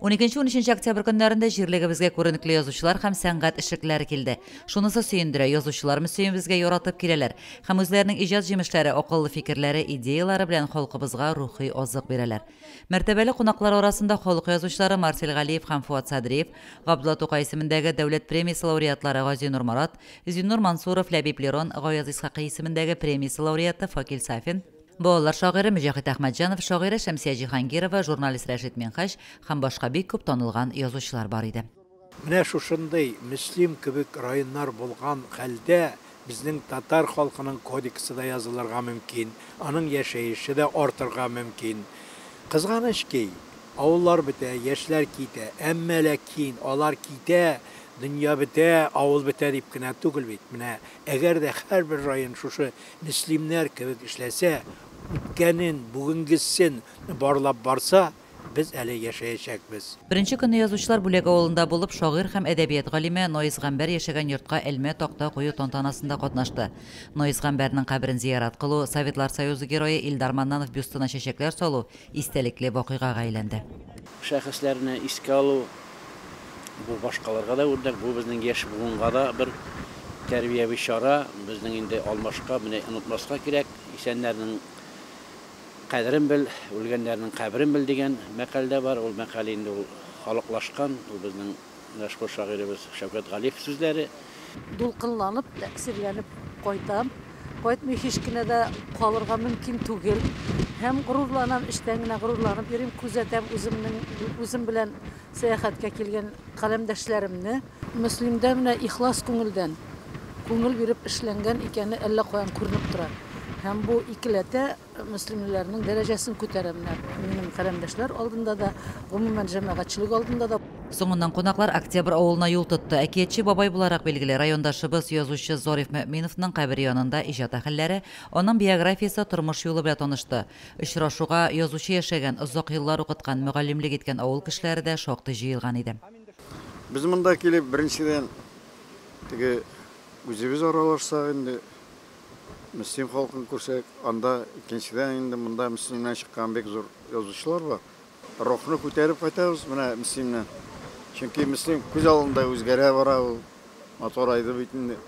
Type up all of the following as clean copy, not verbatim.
12-13 октябрь көннәрендә җирлегебезгә күренекле язучылар һәм сәнгать эшлеклеләре килде. Шунысы сөендерә, язучылар Мөслимебезгә яратып киләләр һәм үзләренең иҗат җимешләре, акыллы фикерләре, идеяләре белән халкыбызга рухи азык бирәләр. Мәртәбәле кунаклар арасында халык язучылары Марсель Галиев һәм Фоат Садриев, Габдулла Тукай исемендәге дәүләт премиясе лауреатлары Газинур Морат, Зиннур Мансуров, Ләбиб Лерон, Гаяз Исхакый исемендәге премиясе лауреаты Факил Сафин, балалар шагыйре Мөҗәһит Әхмәтҗанов, шагыйрә Шәмсия Җиһангирова, журналист Рәшит Минһаҗ һәм башка бик күп танылган язучылар бар иде. Менә шушындый Мөслим кебек районнар булган хәлдә безнең татар халкының кодексы да язылырга мөмкин, аның яшәеше дә артырга мөмкин. Кызганыч ки, авыллар бетә, яшьләр китә, әмма ләкин алар китә, дөнья бетә, авыл бетә дип кенә түгел бит. Менә әгәр дә һәрбер район шушы Мөслимнәр кебек эшләсә, үткәнен, бүгенгесен барлап барса, без әле яшәячәкбез. Беренче көнне язучылар Бүләк авылында булып, шагыйрь һәм әдәбият галиме Наис Гамбәр яшәгән йортка элмә такта кую тантанасында катнашты. Наис Гамбәрнең каберен зиярат кылу, Советлар Союзы герое Илдар Маннанов бюстына чәчәкләр салу истәлекле вакыйгага әйләнде. Шәхесләрне искә алу, бу башкаларга да үрнәк, бу безнең яшь буынга да бер тәрбияви чара, безнең инде алмашка, менә онытмаска кирәк, исәннәрнең кадерен бел, үлгәннәрнең каберен бел дигән мәкаль дә бар. Ул мәкаль инде ул халыклашкан, ул безнең мәшһүр шагыйребез Шәүкәт Галиев сүзләре. Дулкынланып, тәэсирләнеп кайтам. Кайтмый һич кенә дә калырга мөмкин түгел. Һәм горурланам, эчтән генә горурланып йөрим, күзәтәм үземнең, үзем белән сәяхәткә килгән каләмдәшләремне. Мөслимдә менә ихлас күңелдән, күңел биреп эшләнгән икәне әллә каян күренеп тора. Һәм бу икеләтә мөслимлеләрнең дәрәҗәсен күтәрә менә минем каләмдәшләр алдында да, гомумән җәмәгатьчелек алдында да. Соңыннан кунаклар Октябрь авылына юл тотты. Әкиятче бабай буларак билгеле райондашыбыз язучы Зариф Мөэминовның кабере янында иҗат әһелләре аның биографиясе, тормыш юлы белән танышты. Очрашуга язучы яшәгән, озак еллар укыткан, мөгаллимлек иткән авыл кешеләре дә шактый җыелган иде. Без монда килеп беренчедән теге үзебез аралашсак инде, Мөслим халкын күрсәк, анда икенчедән инде монда Мөслимнән чыккан бик зур язучылар бар. Рухны күтәреп кайтабыз менә Мөслимнән. Чөнки Мөслим күз алдында үзгәрә бара, ул матурайды бит инде.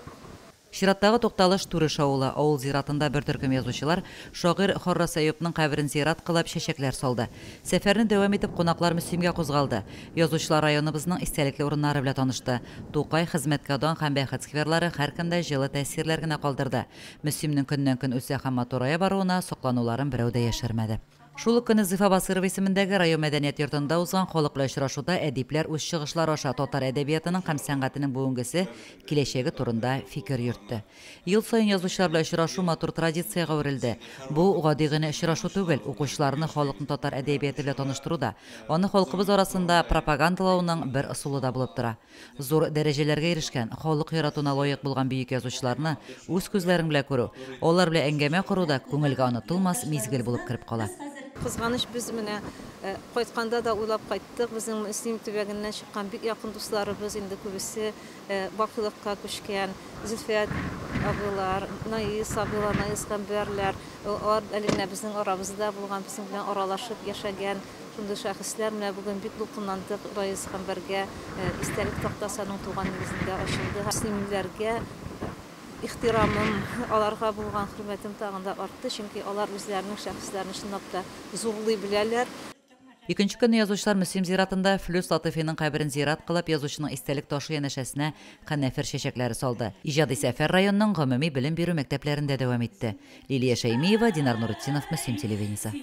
Чираттагы тукталыш Түреш авылы. Авыл зиратында бер төркем язучылар шагыйрь Харрас Әюпның каберен зират кылып чәчәкләр салды. Сәфәрне дәвам итеп кунаклар Мөслимгә кузгалды. Язучылар районыбызның истәлекле урыннары белән танышты. Тукай, Хезмәткә дан һәм Бәхет скверлары һәркемдә җылы тәэсирләр генә калдырды. Мөслимнең көннән-көн үсә һәм матурая баруына соклануларын берәү дә яшермәде. Шул ук көнне Зифа Басырова исемендәге район мәдәният йортында узган халык белән очрашуда әдипләр үз чыгышлары аша татар әдәбиятының һәм сәнгатенең бүгенгесе, киләчәге турында фикер йөртте. Ел саен язучылар белән очрашу матур традициягә әверелде. Бу гади генә очрашу түгел, укучыларны халыкны татар әдәбияты белән таныштыру да, аны халкыбыз арасында пропагандалауның бер ысулы да булып тора. Зур дәрәҗәләргә ирешкән, халык яратуына лаек булган бөек язучыларны үз күзләрең белән күрү, алар белән әңгәмә кору да күңелгә онытылмас мизгел булып кереп кала. Кызганыч, без менә кайтканда да уйлап кайттык, безнең Мөслим төбәгеннән чыккан бик якын дусларыбыз инде күбесе бакыйлыкка күчкән, Зөлфият абыйлар, Наис абыйлар, Наис Гамбәрләр, алар әле генә безнең арабызда булган, безнең белән аралашып яшәгән шундый шәхесләр. Менә бүген бик дулкынландык, Раис Гамбәргә истәлек тактасы аның туган нигезендә ачылды. Мөслимлеләргә ихтирамым, аларга булган хөрмәтем тагын да артты, чөнки алар үзләренең шәхесләрен чынлап та зурлый беләләр. Икенче көнне язучылар Мөслим зиратында Флүс Латыфиның каберен зират кылып, язучының истәлек ташы янәшәсенә канәфер чәчәкләре салды. Иҗади сәфәр районның гомуми белем бирү мәктәпләрендә дәвам итте. Лилия Шәймиева, Динар Нуретдинов, Мөслим телевидениесе.